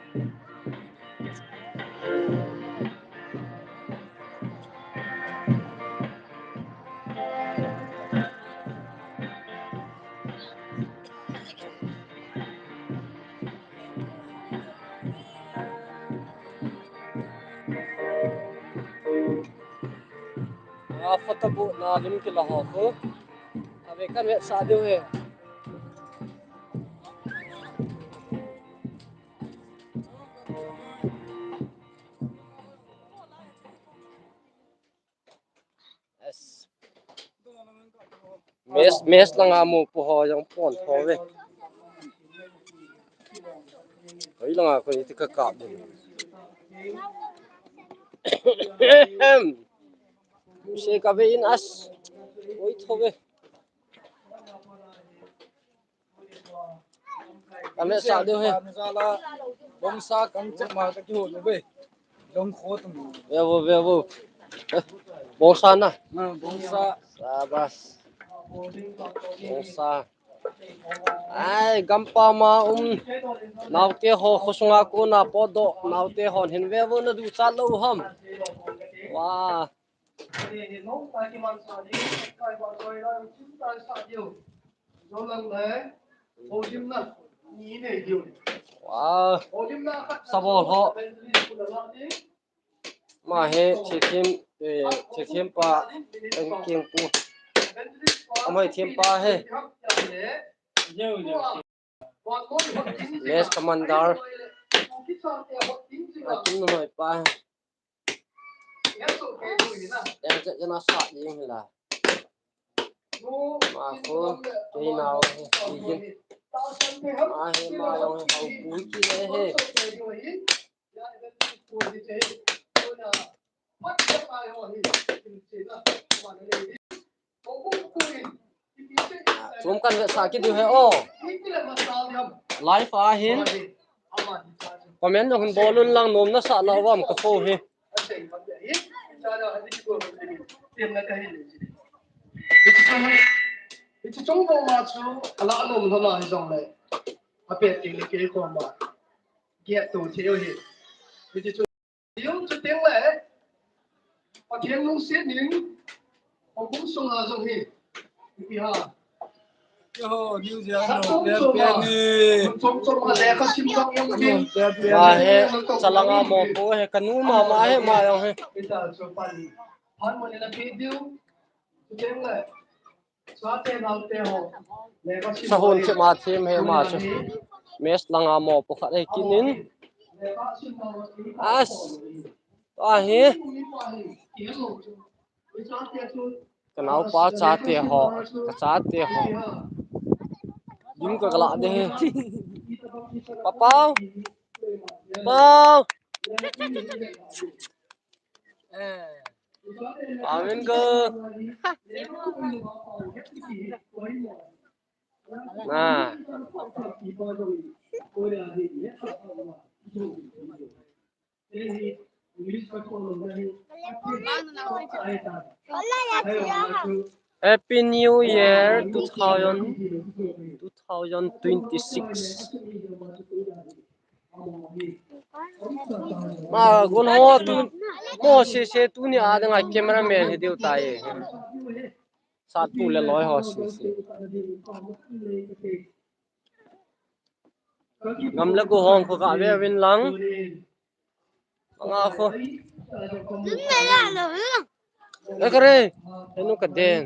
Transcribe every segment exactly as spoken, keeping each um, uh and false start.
A photo bu na lim kila ho khu. Ave kan vetsah diu ahi. Yes. Mess, mess langa mopo ho jong pon tho ve. Hoi langa koi ti ka kap de. Se ka ve in as. Hoi tho ve. Ka vetsah diu ahi. Bongsa kan chek ma ka kiho diu ve. Long kho tum. Ve vo, ve vo. Eh, bongsa na. Na, bongsa. Sabas. Bongsa. Ai, gampam a um. Naote ho khosunga kona potdoh. Naote hon hin ve vo na duchat lou ham. Wah. Wah. Sabol ho. Ma he, thilthem, eh, thilthem pa, eh, kengpu. Ama hi thempa he. Mess commander. Atum numei pa he. Yang chet jana sa ding hila. Ma khu, kei nao he, kei jin. Ma he, ma jong he, hau pui ki le he. Chom kan vetsah kit diu ahi o. Live a hin. Comment jong hin bol un lang, nom nasah nau vam ka fo hi. Hiche chung, hiche chung bou ma chu, ala nom lhon a hijongle, apet teng le kei koma get to thei u ahi. Hiche chu, hiche teng le, Pathen lungset in, houbung sunga jong hi, ipi ham. Yo, New Zealand, Chom chom a, chom chom a lekha sim jong jong hi. Ma he, chalanga mopo he, kanu mama he, ma jong he. Phan mo le na pe diu. Chuteng le, chate naote ho, lekha sim. Sahun che ma them he ma chu. Mess langa mopo khat he kinin. As. Pa he. Ka naopa chate ho, ka chate ho. Dim ka kala de he. Papau. Pau. Amin ko. Na. Happy New Year two thousand, two thousand twenty-six. Ma, gon ho tu, mo se se tuni a danga cameraman he diu tai. Sat pu le loi ho se se. Gam le go hong kho ka ve vin lang. Anga kho. E kare. Enu ka den.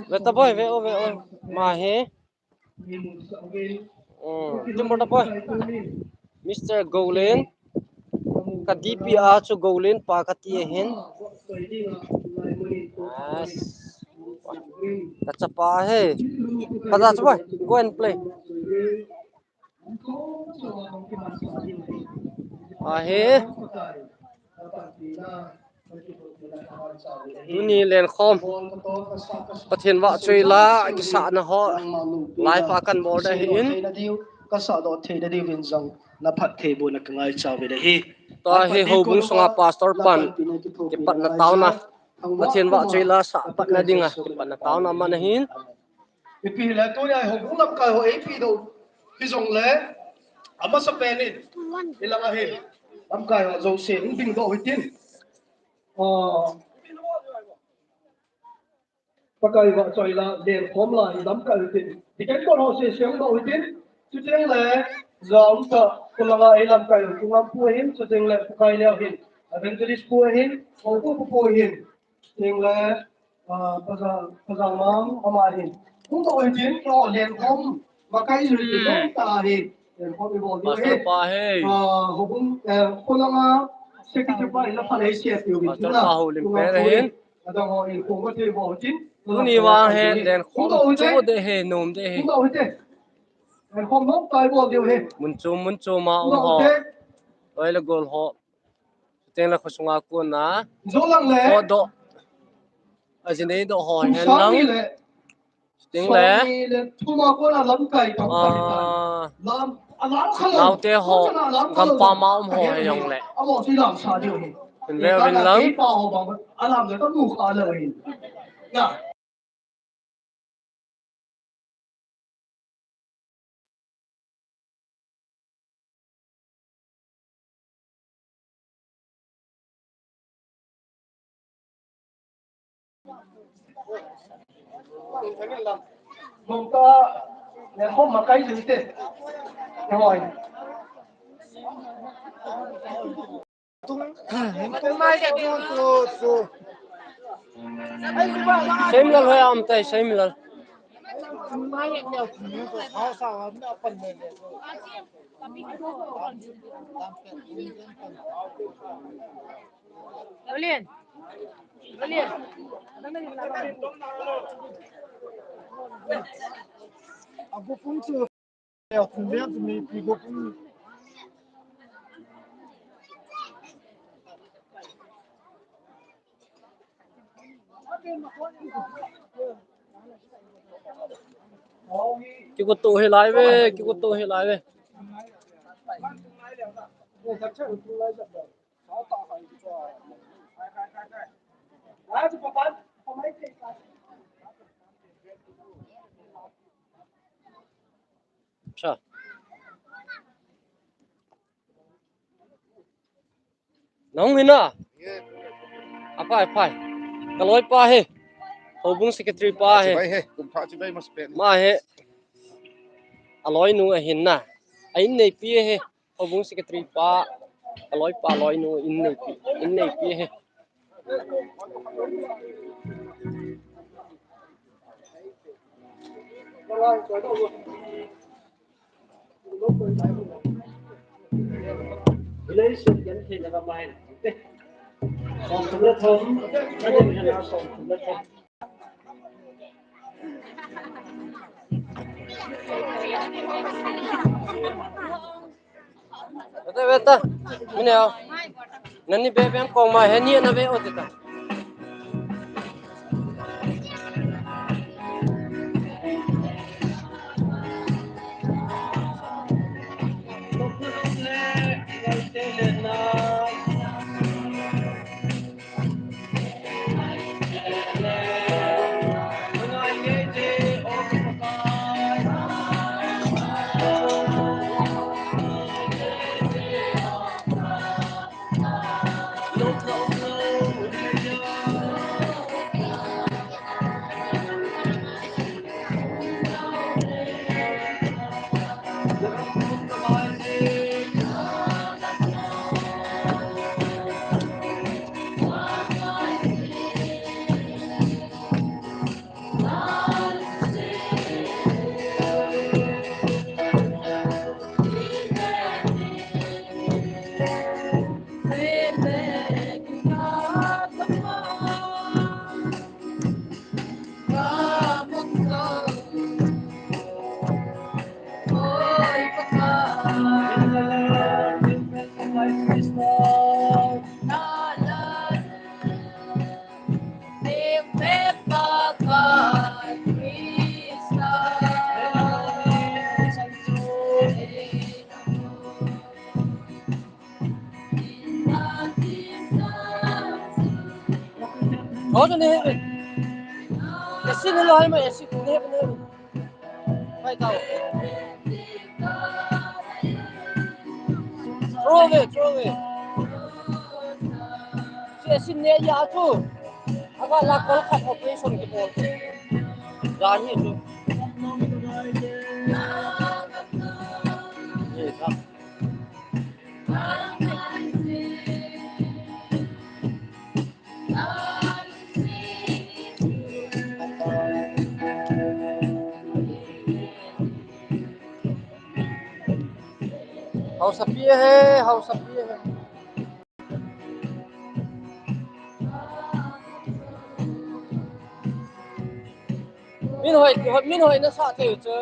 Ve ta boi, ve o, ve o. Ma he. Oh, tum bol ta boi. Mister Golin. Ka D P a chu Golin pa kati ahin. Yes. Ka chapa he. Ka da chu boi. Go and play. Ahi. Tuni lenkhom. Pathen vahchoi la kisahna ho. Live a kan bol ding ahin. Ka sahdoh theina diuvin jong na phattheibohna ka ngaicha uve ahi. Tua hi houbung sunga pastor pan kipatna taona. Pathen vahchoi la sah patna dinga kipatna taona man ahin. Ipi hile tunia houbung lamkai ho eipi doh hijongle Amasapen in, ilang ahin, lamkai ho jouse hung dingdoh hitin. Ah, Pakai vahchoi la, lenkhom la hi lamkai hitin. Deacon ho se sengdoh hitin. Chuteng le, jaum ta, khulanga ei lamkai ho, Chunglam pu ahin, chuteng le, Pakai leo hin, Evangelist pu ahin, Hopu pu ahin. Chuteng le, ah, Paja-, Pajamang ama ahin. Hung doh hitin, keiho lenkhom, makai jui hitin, hmm, ta ahin. Lenkhom ibol diu ahi. Pastor pa ahi. Ah, houbung, eh, khulanga secretary pa in la phalei sia tiu hin. Pastor pa Houlimpen ahin. Adang ho in khom thei bol hitin. Tuni vang hi lenkhom chu ding ahi, nom ding ahi. Hung doh hitin. Lenkhom nom tai bol diu ahi. Mun chom, mun chom a um ho. Loi le gol ho. Chuteng le khosunga kona. Jolang le. Ho doh. Ajinei doh ho hen lang. Chuteng le. Sawmni le thum a kona lamkai tam, ah, tam. Lam, a lam kha lo. Naote ho, gampam a um ho hi jong le. Amo si lam sa diu hi. Kin ve vin lang. Kei pa ho bang, a lam le ka mu kha lo hi. Na. Mong ta, ne hom ma kai jui te. Ne hoi. Seimlal hoi am tai, Seimlal. Lolin. Lolin. Kiko to he lai ve, kiko to he lai ve. Acha. Nahung hina. Aphai, aphai. Ka loipa hi. Houbung secretary pa hi. Chibai hi. Kum pha chibai mas pen. Ma hi. A loinu ahin na. A inneipi hi. Houbung secretary pa, a loipa, a loinu, inneipi, inneipi hi. Relation kan thei na ka mai. Som thum le thum, ka ding na som thum le thum. Veta, veta. Mine ao. Nani be bem kong ma he ni na be o teta. Hold on, hold on. Esi ni lo hai ma, esi ni lo hai ma. Vai, tao. Throw away, throw away. Che sin ne ya chu. Aga la kol khat operation kibol. Jan hi chu. Ni sa. Hausapi ahi, hausapi ahi. Min hoi, min hoi nasa thei chu.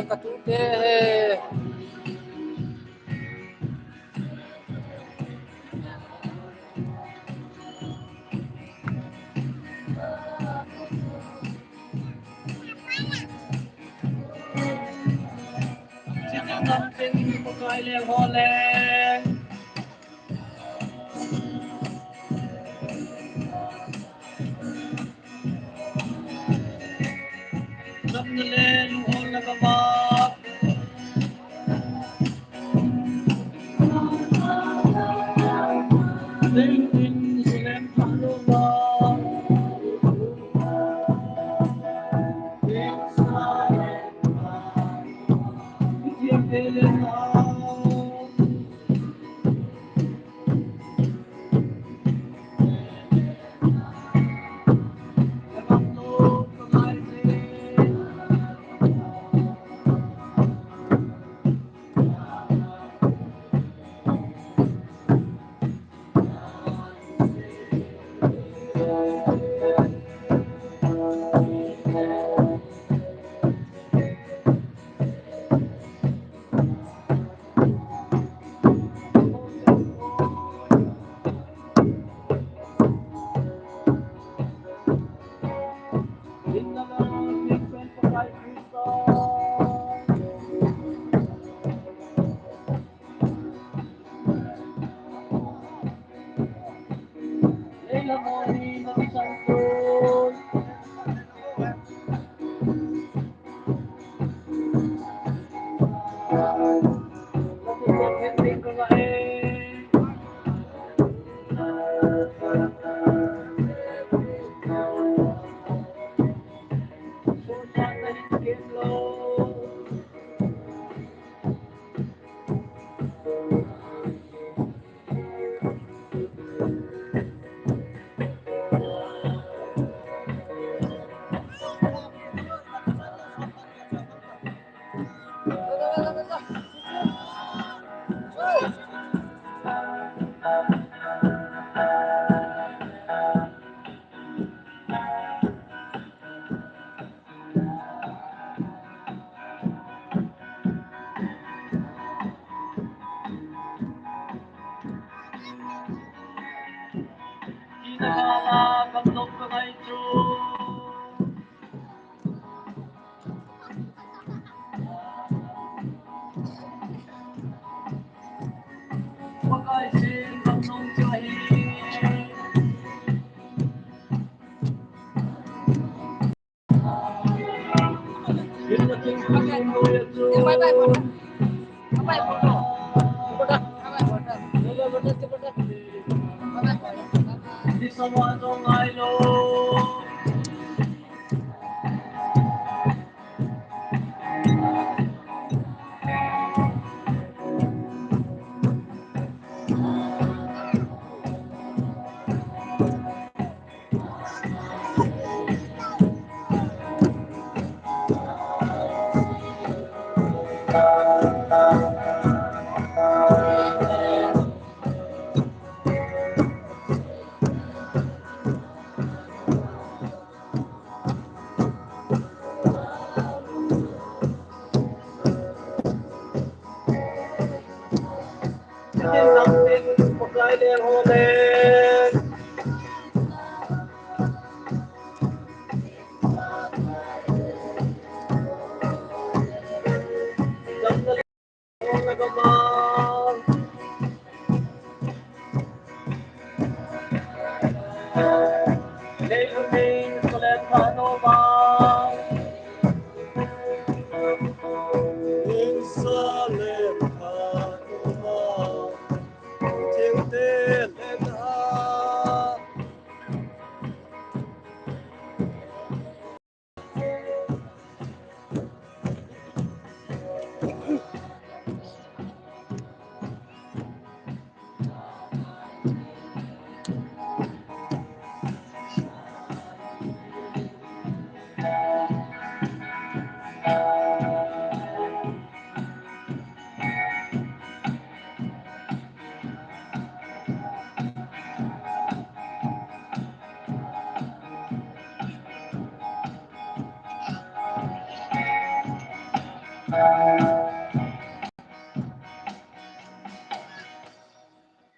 Ka tute he. Sina nampin Pakai le ho le.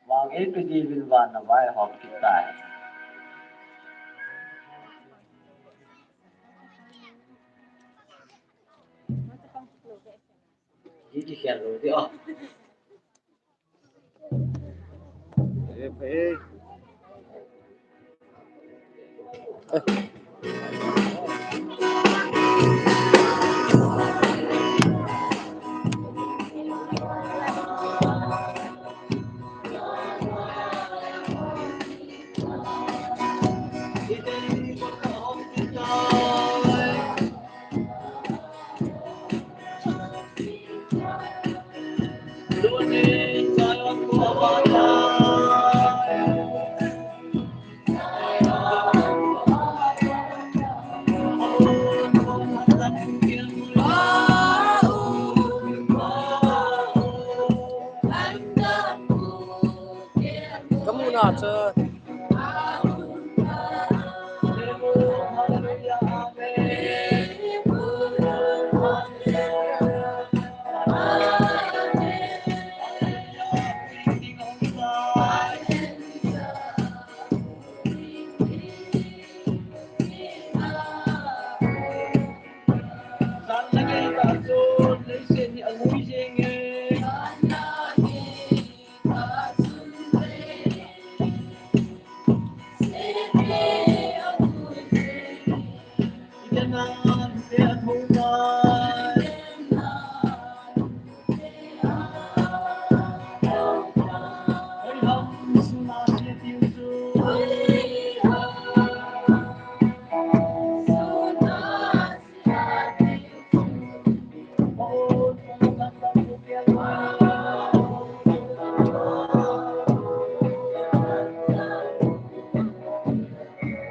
Vang ei pe diuvin vana vaihom kit tai. Ei kikhel lou ding o. Kamu na cha.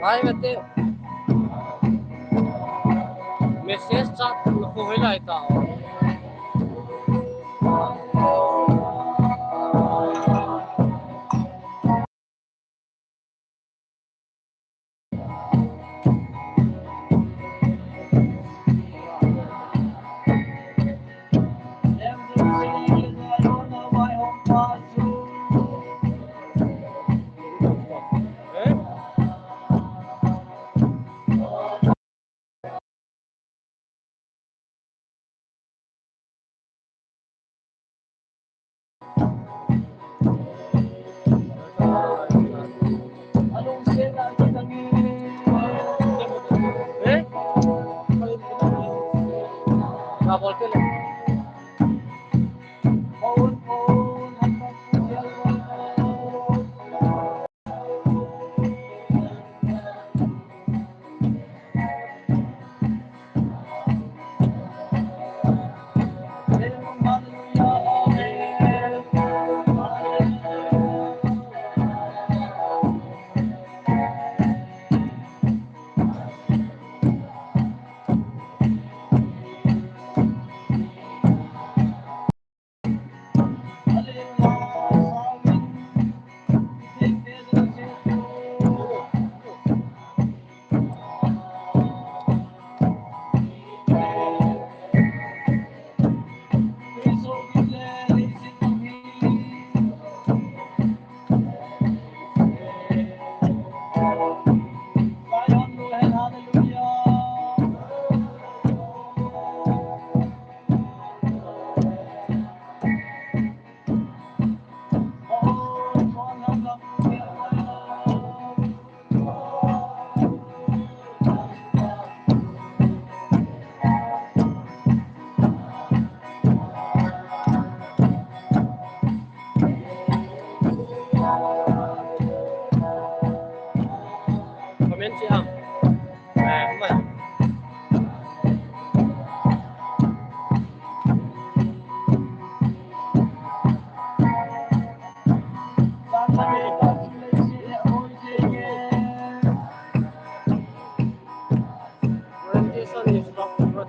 Vai, vai ter. Message chat ko hoilai ta.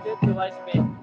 Thank you, wise man.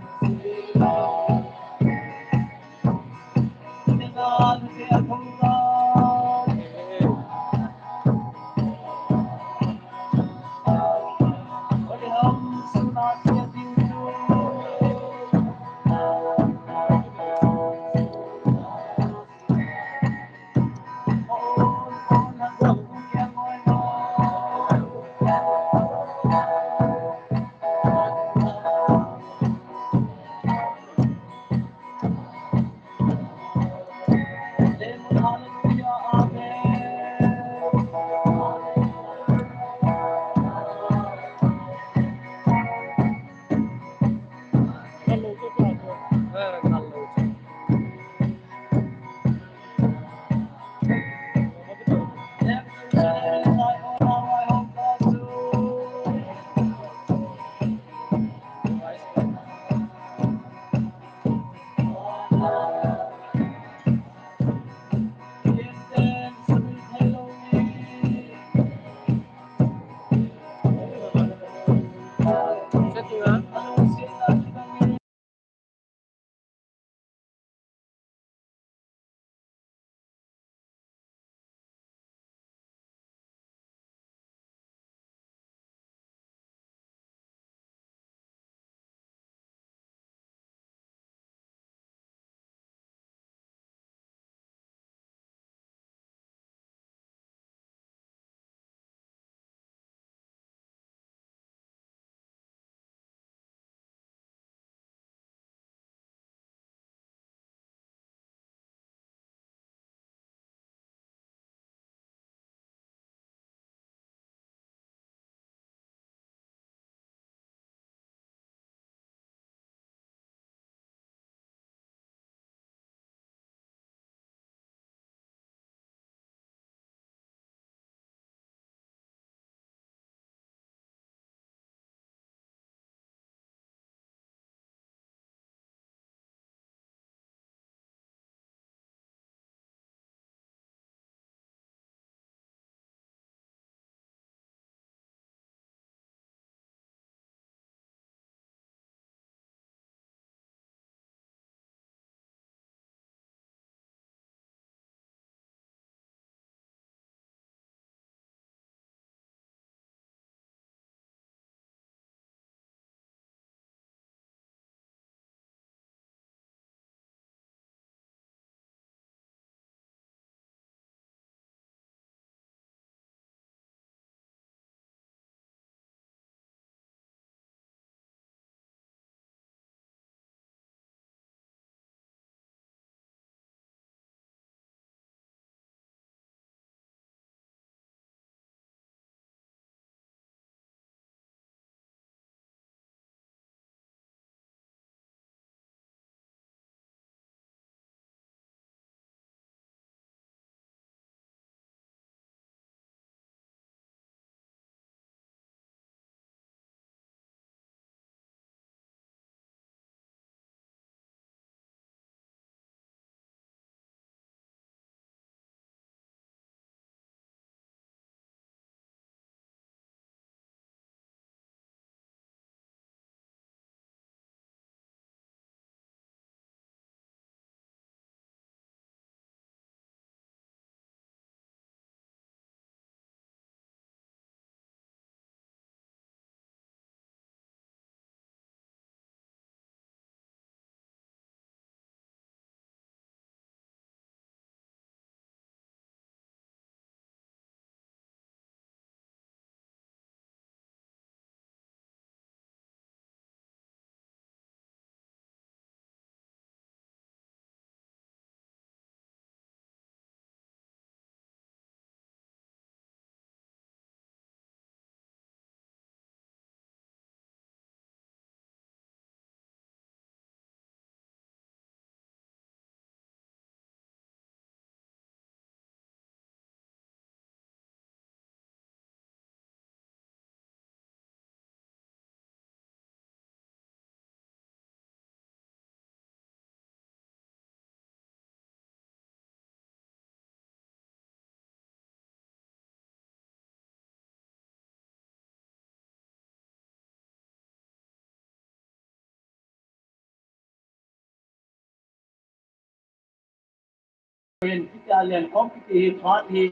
Len, kiti a len khom kiti hi phat hi.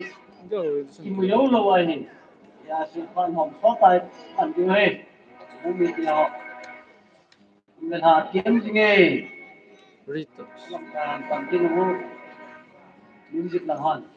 Kimu jou lou ahi. Ya, si phat hom so tai, an diu hi. Mu mi ti ho. Len ha, kiam jing e. Ritos. Lam kan, kan tin mu. Music lang han.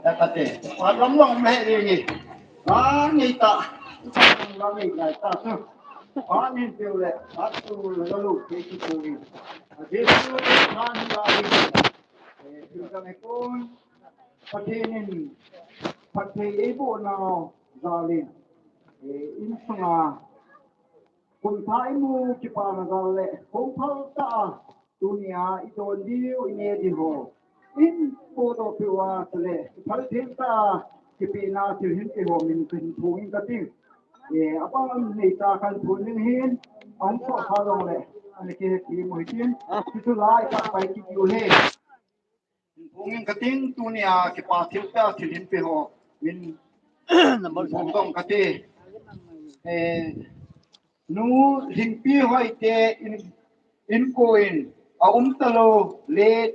Takate, palam long me ri ni. Ani ta, lam ni lai ta tu. Ani piu le, atu le lu ke ki tu ni. A Jesu ani la ni. Eh, piu ka me kun. Pathen in, Pathen ei bohna jal in. Eh, insunga Kum thah imu kipana jal le, kong phal tah a, tunia idon diu, ine diu ho. In podoh peh uva, chule, phal theng tah a, kipehna thil hin peh ho min kahin phong in kati. Eh, abang nei tah kahin phong ding ahin, ahung soh kha jongle, ana kihe thei mo hitin, hichu lai kah pai kit diu ahi. Phong in kati, tunia kipa thilpeh a thil hin peh ho min phong dong kati. Eh, Nu Lhingpi Hoite in, inko in aum talou le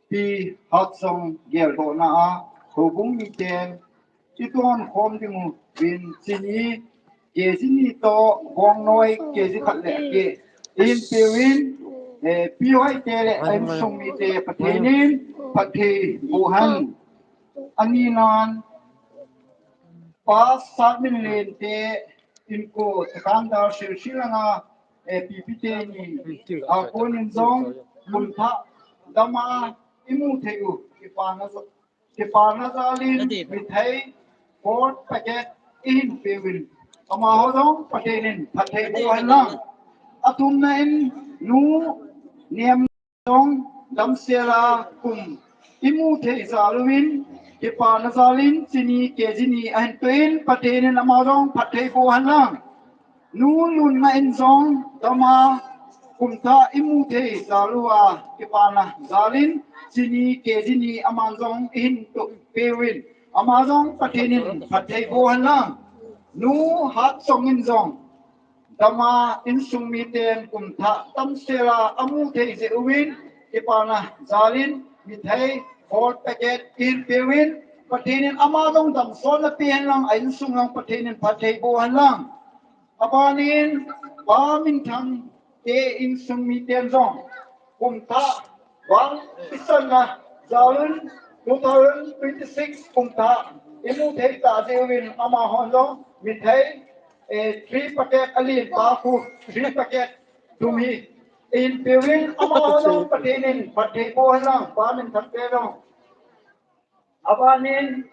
Pi Hatsong geldohna a houbung miten iton khom ding uvin chini kg ni toh bongnoi kg khat le keh in peuvin, eh, Pi Hoite le a insung mite Pathen in phatthei boh hen. Ani nan Pa Satminlen te inko Takandal Silsi langa, eh, Pipi teni a konin jong kum thah dama imu thei u kipana, kipana jal in mithei four packet ihin peuvin. Amaho jong Pathen in phatthei boh hen lang. Athumna in Nu Niam jong damsel a kum imu thei jal uvin, kipana jal in chini kg ni ahin toh in, Pathen in ama jong phatthei boh hen lang. Nu Lunna in jong dama kum thah imu thei jal uva, kipana jal in chini kg ni aman jong ihin toh peuvin, ama jong Pathen in phatthei boh hen lang. Nu Hatsong in jong dama insung miten kum thah damsel a amu thei jeh uvin, kipana jal in mithei four packet ihin peuvin, Pathen in ama jong damsotna peh hen lang, a insung jong Pathen in phatthei boh hen lang. Abanin Pa Minthang te insung miten jong kum thah vang isanna jal in two thousand twenty-six kum thah imu thei tah jeh uvin amahon jong mithei, eh, three packet, alen pa khu three packet dum hi ihin peuvin, amahon jong Pathen in phatthei boh hen lang, Pa Minthang te jong. Abanin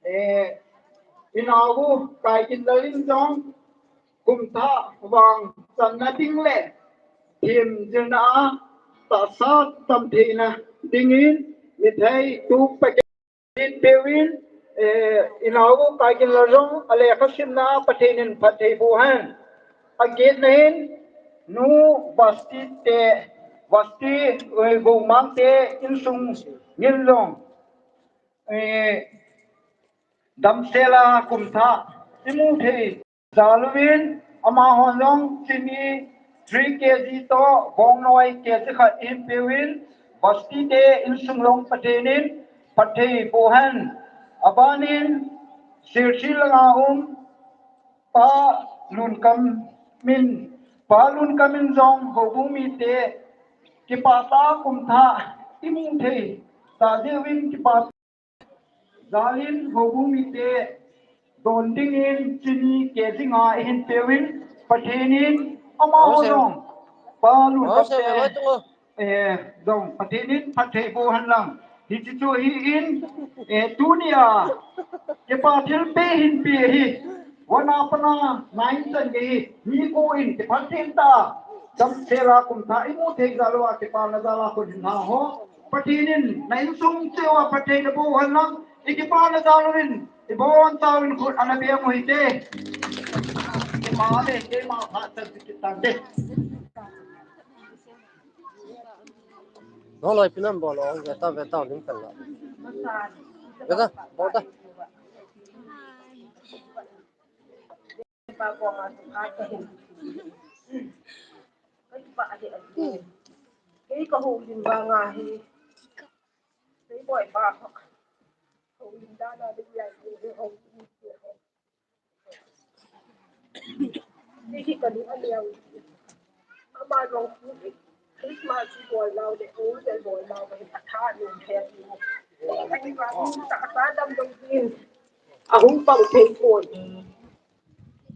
Eh, inau Kaikinlal in jong kum thah vang channa ding le themjilna a tahsa tam theina dingin mithei two packet ihin peuvin, eh, inao Kaiginlal jong alekha simna Pathen in phatthei boh hen. Agetna hin, nu Vasti te, Vasti, eh, Gomang te insung ngin jong, eh, damsela kumthah imu thei jal uvin, amahon jong chini three K G toh bongnoi K G khat ihin peuvin, Vasti te insung jong Pathen in phatthei boh hen. Aban in Sirsi langa um Pa Lunkam in, Pa Lunkam in jong houbung mite kipah tah kumthah imu thei jal uvin, kipah jal in houbung mite don dingin chini K G nga ihin peuvin, Pathen in amaho jong, Pa Lunkam te, eh, jong Pathen in phatthei boh hen lang. Hiche chu ahin, eh, tunia kipah thilpeh hinpeh ahi. Vana pana nine chan gei hi, mi ko in kipah thei ta. Damsela kumthah imu thei jal uva, kipana jal a khut hin lha ho. Pathen in na insung cheh uva phatthei naboh hen lang, i kipana jal uvin, ibonchauvin khut ana beng u hite. Kipah le, keima phat chan chu kit tante. Nang loi pinam bol o, veta, veta, lim kan la. Veta, bol ta. Kei kahoulim vanga hi, kei boi pa ho, houlim dan a ding lai, houlim. Hiche kalung a leo. Ama jong Christmas bol nau le, ong bol nau le, atha nom thei. Kati va, ta sa dam dong din. Ahung pang thei pon.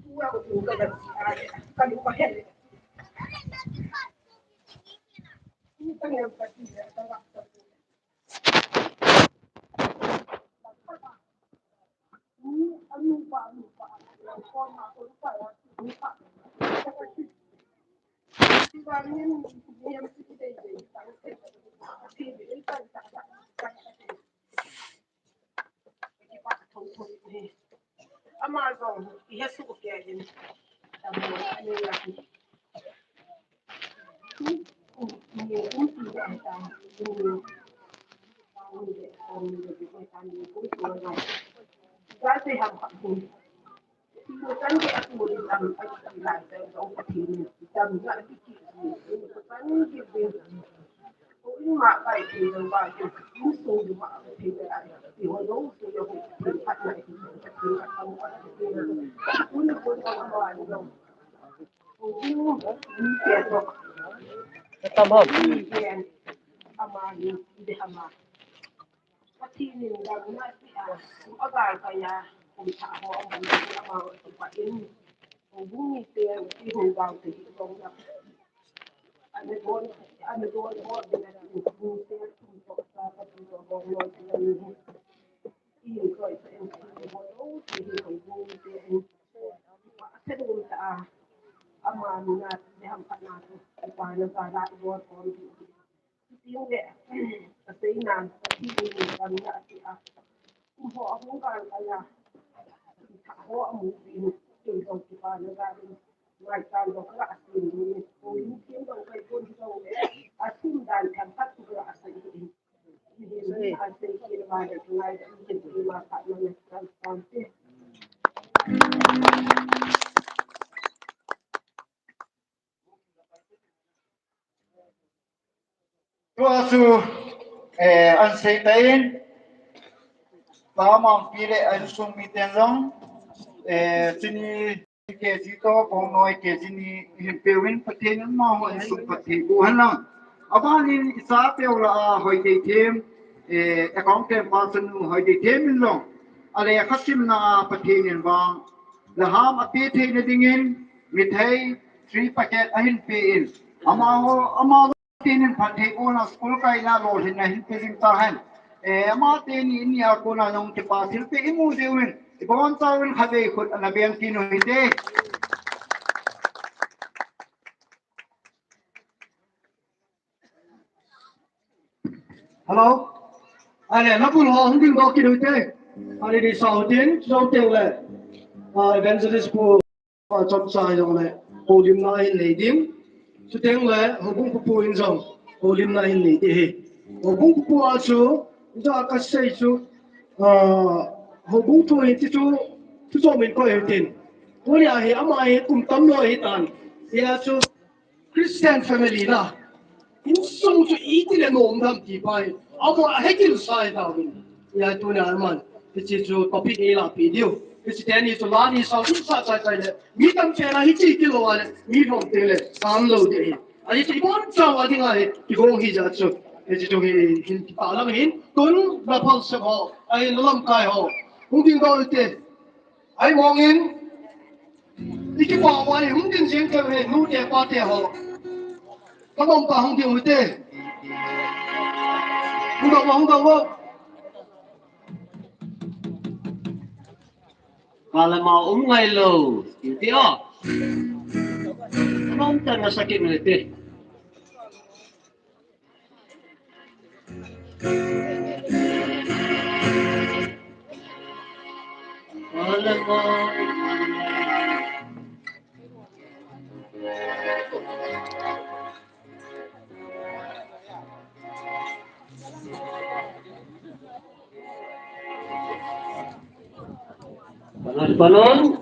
Tua ko ka, kalung a hen. Ama jong ihesoh kei in. Ka tam ham. Pathen in damna tia, agal kaiya, kum thah ho, amun ama, ati pa in, houbung mite, ti ho gao te, ti gong na. Ane don, ane don ho, de na, kum te, kum to, sa, ka, kum to, gong lo, ti na, ni. I hin koi, sa, in, ti ho, ti, houbung mite, in. Pa, sa, dum ta, ama, ni na, de ham pa na, ti pa na, sa, la, i don, kon, ti. Tin le, ka sei nan, ka ti ni kan na ti a. Kum ho a hung kan ka ya. Ka ho a mu ti ni, tin jong kipana ga din. Ngai tan jong ka a tin ni, ko ni tin jong kai kon jong le. A tin dan kan ka tu ka a sei ni. Ni a sei ki ma le ngai da ni tin ma ka na kan kan ti. Tua chu, eh, an sei tain, Pa Mangpi le a insung miten jong, eh, chini K G toh, bongnoi K G ni hin peuvin Pathen in amaho insung phatthei boh hen lang. Aban in i chapeu lah a Hoidei Them, eh, accountant pa chanu Hoidei Them in jong, alekha simna a Pathen in vang, laham ape theina dingin, mithai three packet ahin pe in. Amaho, amaho Pathen in phatthei bohna school kaina lolhinna hin pe jing tahen. Eh, ama teni ni a kona jong kipa thilpeh imu diuvin, ibonchauvin khatvei khut ana beng kit u hite. Hello. Ale, nabul ho hung ding doh kit u hite. Ani ni sau tin, sau teng le, ah, evangelist pu, ah, chomcha jong le, houlimna hin nei ding. Chuteng le, houbung pu pu in jong, houlimna hin nei ding ahi. Houbung pu pu a chu, ja ka sei chu, ah, houbung thu hin ti chu, thu chom in koi hitin. Tunia hi, ama hi kum tam lou ahi tan. Hia chu, Christian family na. Insung chu iti le nom dam ti pai. Amo a hekil sai ta win. Ya tunia man. Hichi chu topic ei la pi diu. Hichi teni chu la ni sau sa sa sai le. Mi tam che na hichi kilo wa le. Mi lom te le. Sam lo de hi. Ahi chu ibon cha wa ding ahi. Igong hi ja chu. Hichi chu hi hin pa lam hin. Tun na phal se ho. Ahi lam kai ho. Hung ding dol te. Ai mong in, i kipa uva hi hung ding jing thei uve, nu te pa te ho. Ka mong pa hung ding u hite. Hung dong vo, hung dong vo. Ka le ma um ngai lou, ti o. Ka mong ta na sa kit u hite. Panon, panon.